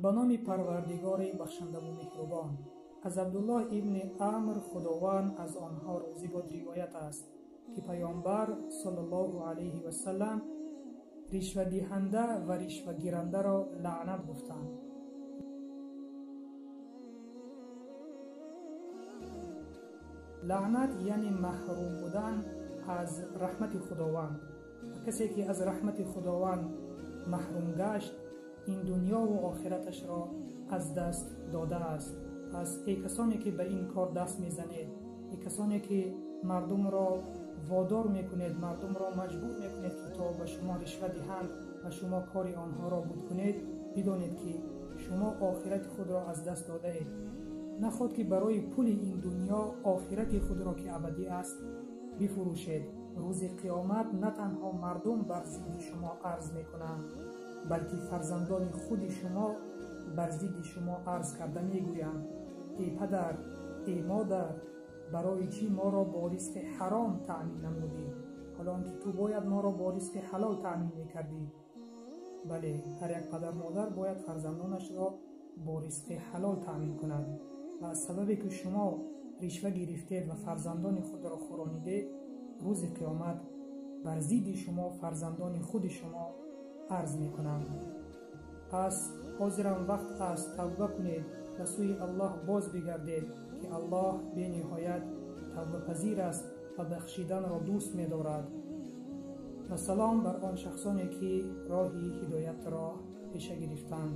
Ба номи Парвардигори бахшандаву меҳрубон. Аз Абдуллоҳ ибни Амр, Худованд аз онҳо розӣ бод, ривоят аст, ки Паёмбар саллаллоҳу алайҳи васаллам ришвадиҳанда ва ришвагирандаро лаънат гуфтанд. Лаънат яъне маҳрум будан аз раҳмати Худованд. Ва касе ки аз раҳмати Худованд маҳрум гашт, ин дунёву охираташро аз даст додааст. Пас эй касоне ки ба ин кор даст мезанед, эй касоне ки мардумро водор мекунед, мардумро маҷбур мекунед, ки то ба шумо ришва диҳанд ва шумо кори онҳоро буд кунед, бидонед, ки шумо охирати худро аз даст додаед. Наход ки барои пули ин дунё охирати худро, ки абадӣ аст, бифурӯшед. Рӯзи қиёмат на танҳо мардум бар зидди шумо арз мекунанд, балки фарзандони худи шумо бар зидди шумо арз карда мегӯянд: эй падар, эй модар, барои чӣ моро бо ризқи ҳаром таъмин намудӣ, ҳоло он ки ту бояд моро бо ризқи ҳалол таъмин мекардӣ? Бале, ҳар як падар-модар бояд фарзандонашро бо ризқи ҳалол таъмин кунад. Ва аз сабабе ки шумо ришва гирифтед ва фарзандони худро хӯронидед, рӯзи қиёмат бар зидди шумо фарзандони худи шумо арз мекунанд. Пас ҳозирам вақт аст, тавба кунед, ба сӯи Аллоҳ боз бигардед, ки Аллоҳ бениҳоят тавбапазир аст ва бахшиданро дӯст медорад. Ва салом бар он шахсоне, ки роҳи ҳидоятро пеша гирифтанд.